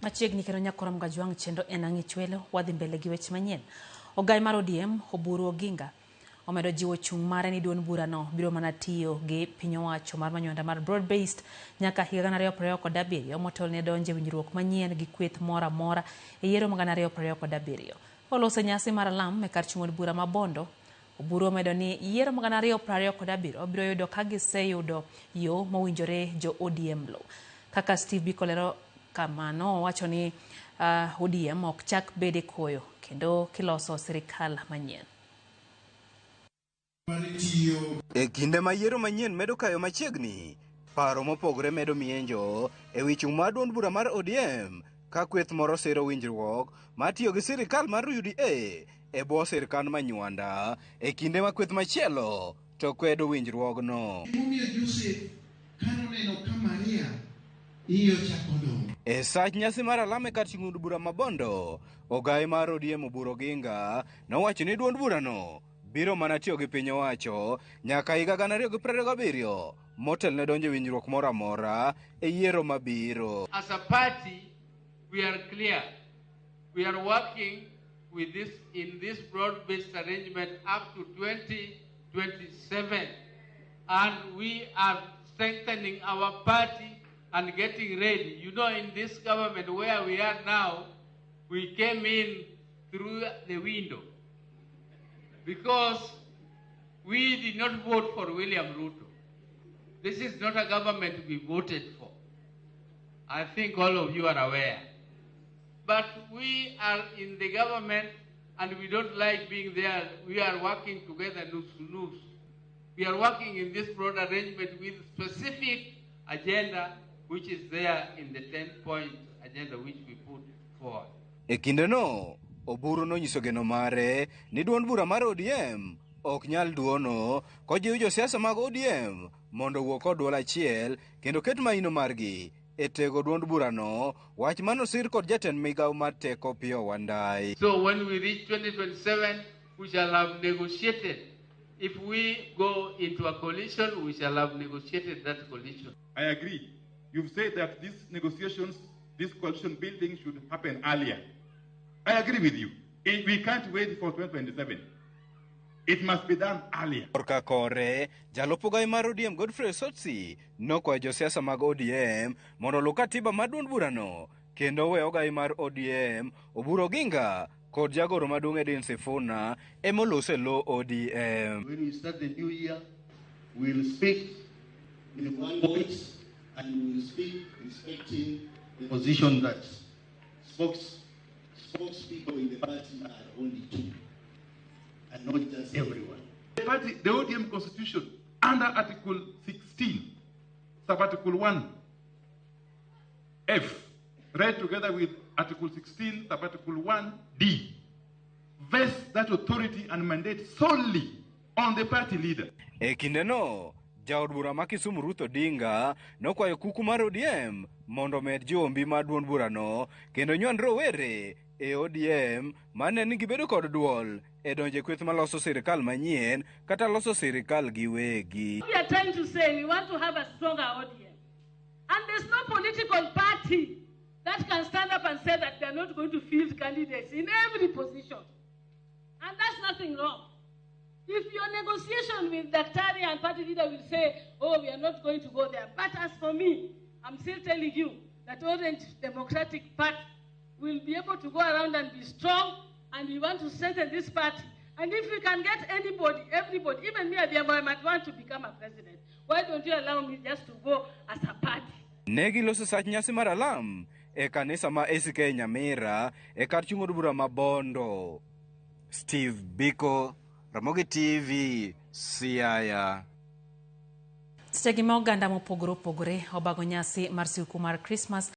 Machiegni kendo nyakoro Mgajwang' chendo en ang'i chwelo wadhi mbele gi weche manyien. Ogai mar ODM Oburu Oginga omedo jiwo chung' mare ni duond burano biro mana tiyo gi piny owacho mar manywanda mar broad based nyaka higa 2027 motelo ne donjo e winjruok manyien gi kweth moro amora e yiero mag 2027. Oloso nyasi mar alam e kar chung' od bura ma Bondo. Oburu omedo ni yiero mag 2027 biro yudo ka giseyudo yo mowinjore jo ODM luw. Kaka Steve Biko lero kamano, owacho ni ODM ok chak bed e koyo kendo kiloso sirikal manyien. E kinde ma yiero manyien medo kayo machiegni, paro mopogore medo mienjo e wi chung' mar duond bura mar ODM ka kweth moro siro winjruok mar tiyo gi sirikal mar UDA e bwo sirkand Manywanda e kinde ma kweth machielo to kwedo winjruogno. Gimomiyo Josef ka noneno ka Maria iye ochako dongo. E sach nyasi mar alam e kar chung' od bura ma Bondo, ogaye mar ODM Oburu Oginga nowacho ni duond burano biro mana tiyo gi piny owacho nyaka higa 2027 motelo ne donjo e winjruok moro amora e yiero mabiro. As a party, we are clear. We are working with this in this broad-based arrangement up to 2027. And we are strengthening our party and getting ready. You know, in this government where we are now, we came in through the window because we did not vote for William Ruto. This is not a government we voted for. I think all of you are aware. But we are in the government and we don't like being there. We are working together, nus nus. We are working in this broad arrangement with specific agenda which is there in the 10-point agenda which we put forward. E kindeno, Oburu nonyiso geno mare ni duond bura mar ODM ok nyal duono kojiwo josiasa mag ODM mondo owuo kod duol achiel kendo ket maino margi e tego duond burano, wach manosir kod jatend migawo mar teko Opiyo Wandayi. So when we reach 2027, we shall have negotiated. If we go into a coalition, we shall have negotiated that coalition. I agree. You've said that these negotiations, this coalition building should happen earlier. I agree with you. We can't wait for 2027. It must be done earlier. Korka kore, jalup ogai mar ODM Godfrey Osotsi nokwayo josiasa mag ODM mondo oluw katiba mar duond burano kendo owe ogai mar ODM Oburu Oginga kod jagoro maduong' Edwin Sifuna ema olos e lo ODM. When we start the new year, we'll speak with one voice and we'll speak respecting the position that spokespeople in the party are only two and not just everyone. The party, the ODM constitution, under Article 16, sub-article 1, F, read together with Article 16, sub-article 1, D, vests that authority and mandate solely on the party leader. E kindeno, jaod bura ma Kisumu Ruth Odinga nokwayo kuku mar ODM mondo omed jiwo mbi mar duond burano kendo nywand rowere e ODM mane ni gibedo kod duol e donjo e kweth maloso sirikal manyien kata loso sirikal giwegi. We are trying to say we want to have a stronger ODM. And there's no political party that can stand up and say that they're not going to field candidates in every position. And that's nothing wrong. If your negotiation with Daktari and party leader will say, oh, we are not going to go there. But as for me, I'm still telling you that Orange Democratic Party will be able to go around and be strong, and we want to strengthen this party. And if we can get anybody, everybody, even me, Adhiambo, I might want to become a president. Why don't you allow me just to go as a party? Ne giloso sach nyasi mar alam e kanisa ma ACK Nyamira e kar chung' od bura ma Bondo. Steve Biko, Ramogi TV, Siaya. Sechegi ma oganda mopogore opogore obago nyasi mar skuku mar Krismas.